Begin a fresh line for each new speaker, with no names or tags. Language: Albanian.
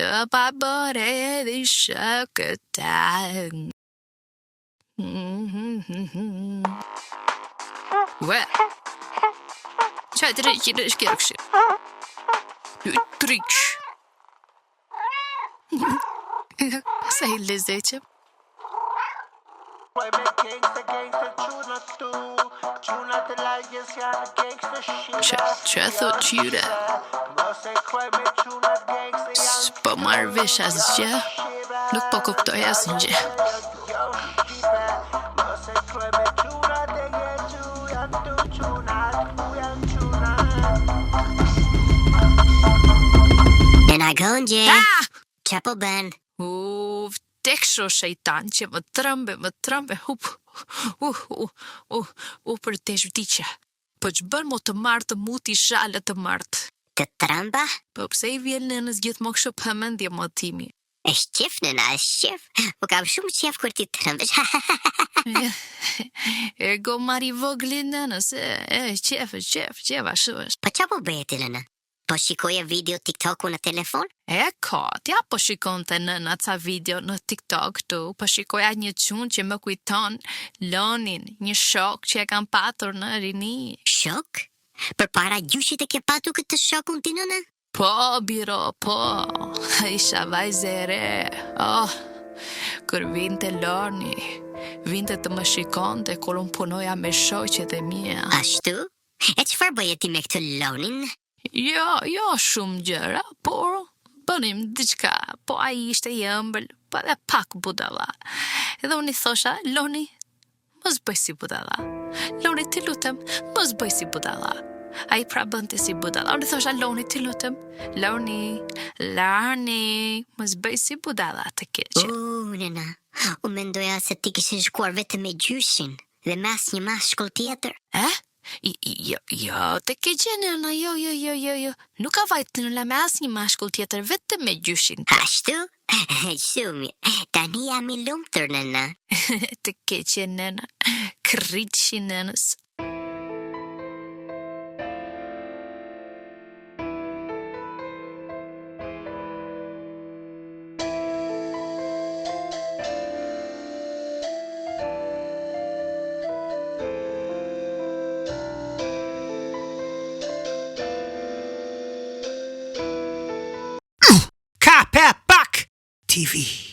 Të pa bërë edhe shokët Ue Qa të rëqi në shkjerë këshë Triq Sa i lezeqëm Që, që thot qyre? S'po marr vesh asgjë. Nuk po kuptoj asgjë.
Nëna Gonxhe,
Ah!
ça po bën?
U, vdeksh o shejtan që më trëmbe, më trëmbe, hup, uh, uh, uh, uh, për desh vdiqa. Po ç'bën mo të martë muti shalë të martë.
Të trëmba?
Po pse i vjen nënës gjithmonë kështu pa mendje mo Timi?
Është qef nëna, është qef. Po kam shumë qef kur ti trëmbesh.
E gomar i vogël i nënës, e, e, qef, qef, qef, ashtu është.
Po ça po bëje ti nëna? Po shikoje video TikToku në telefon?
E kot, ja po shikonte nëna ca video në TikTok këtu, po shikoja një çun që më kujton Lonin, një shok që e kam patur në rini.
Shok? Përpara gjyshit e ke patur këtë shokun ti nëna?
Po, biro, po, isha vajzë e re, oh, kur vinte Loni, vinte të më shikonte kur unë punoja me shoqet e mia.
Ashtu? E çfarë bëje ti me këtë Lonin?
Jo, jo shumë gjëra, por bënim diçka, po ai ishte i ëmbël, po edhe pak budalla. Edhe unë i thosha, Loni, mos bëj si budalla. Loni, të lutem, mos bëj si budalla. Ai pra bënte si budalla. Unë i thosha, Loni, të lutem, Loni, Loni, mos bëj si budalla të keqe.
U, nëna, unë mendoja se ti kishe shkuar vetëm me gjyshin dhe me asnjë mashkull tjetër.
Eh? Jo, jo, të keqe nëna, jo, jo, jo, jo, jo. Nuk ka vajt nëna me asnjë mashkull tjetër, vetëm me gjyshin.
Ashtu? Shumë mirë. Tani jam i lumtur nëna.
Të keqe nëna, kriqi nënës.
Kape Pak TV.